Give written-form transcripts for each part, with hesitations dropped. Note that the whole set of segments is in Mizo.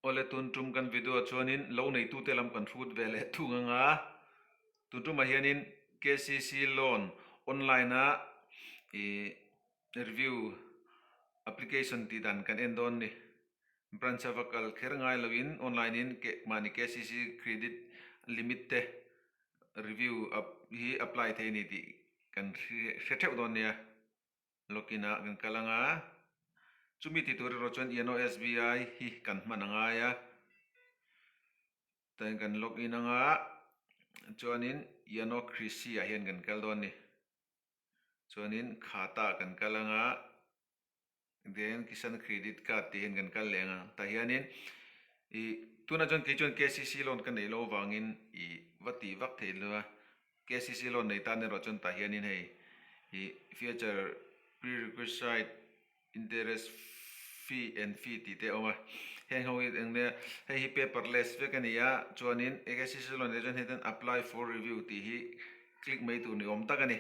Awle tun tum kan video ah chuanin lo neitute lam kan hrut ve leh thung ang a, tun tumah hianin KCC loan online a ih review application tih dan kan en dawn ni. Branch a va kal kher ngai loin online in mahni KCC credit limit te review hi apply thei a ni tih kan hre theuh dawn nia. Login ah kan kal anga, chumi ti tur erawh chuan Yano SBI hi kan hman a ngai a, tain kan login anga chuanin Yano Krishi ah hian kan kal dawn a ni. Chuanin khata ah kan kal anga then Kisan Credit Card tih hian kan kal leh anga tah hianin ih tunah chuan kei chuan KCC loan ka neih loh avangin ih va tih vak theih lo a. KCC loan nei tan erawh chuan tah hianin hei ih feature prerequisite interest fee and fee tih te a awm a, heng ho hi eng nia hei hi paperless vek a ni a chuanin KCC loan nei chuan hei ten apply for review tih hi click mai tur ni awm tak a ni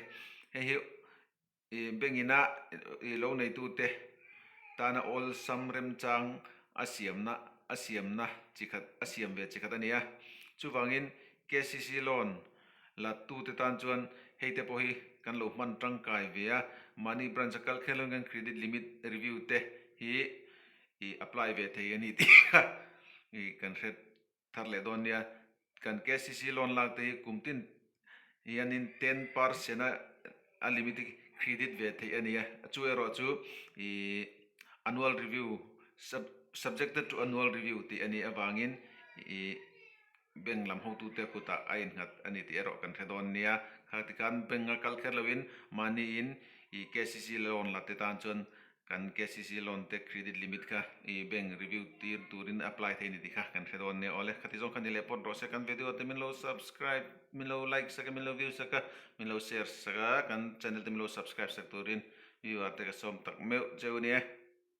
hei hi. Ih bank ina ih lo neitute tana awlsam remchang a siamna a siamna chi khat a siam ve chi khat a ni a. Chuvangin KCC loan la tute tan chuan hei te pawh hi kan lo hman tangkai ve a, mahni branch a kal kher loin kan credit limit review te hi ih apply ve thei a ni tih kha ih kan hre thar leh dawn nia. Kan KCC loan lak te hi kum tin hianin 10% a a limit hi credit ve theih a ni a, chu erawh chu ih annual review sub subjected to annual review tih a nih avangin ih bank lam hotute kutah a innghat a ni tih erawh kan hre dawn nia. Kha tikhan bank a kal kher loin mahniin ih KCC loan la te tan chuan Kan KCC loan te credit limit kha i bank review tir turin apply thei ni tih kha kan hre dawn nia awle. Khati zawng kha ni leh pawt rawh se kan video te min lo subscribe, min lo like sak a, min lo view sak a, min lo share sak a, kan channel te min lo subscribe sak turin viewer te ka sawm tak meuh cheu nia.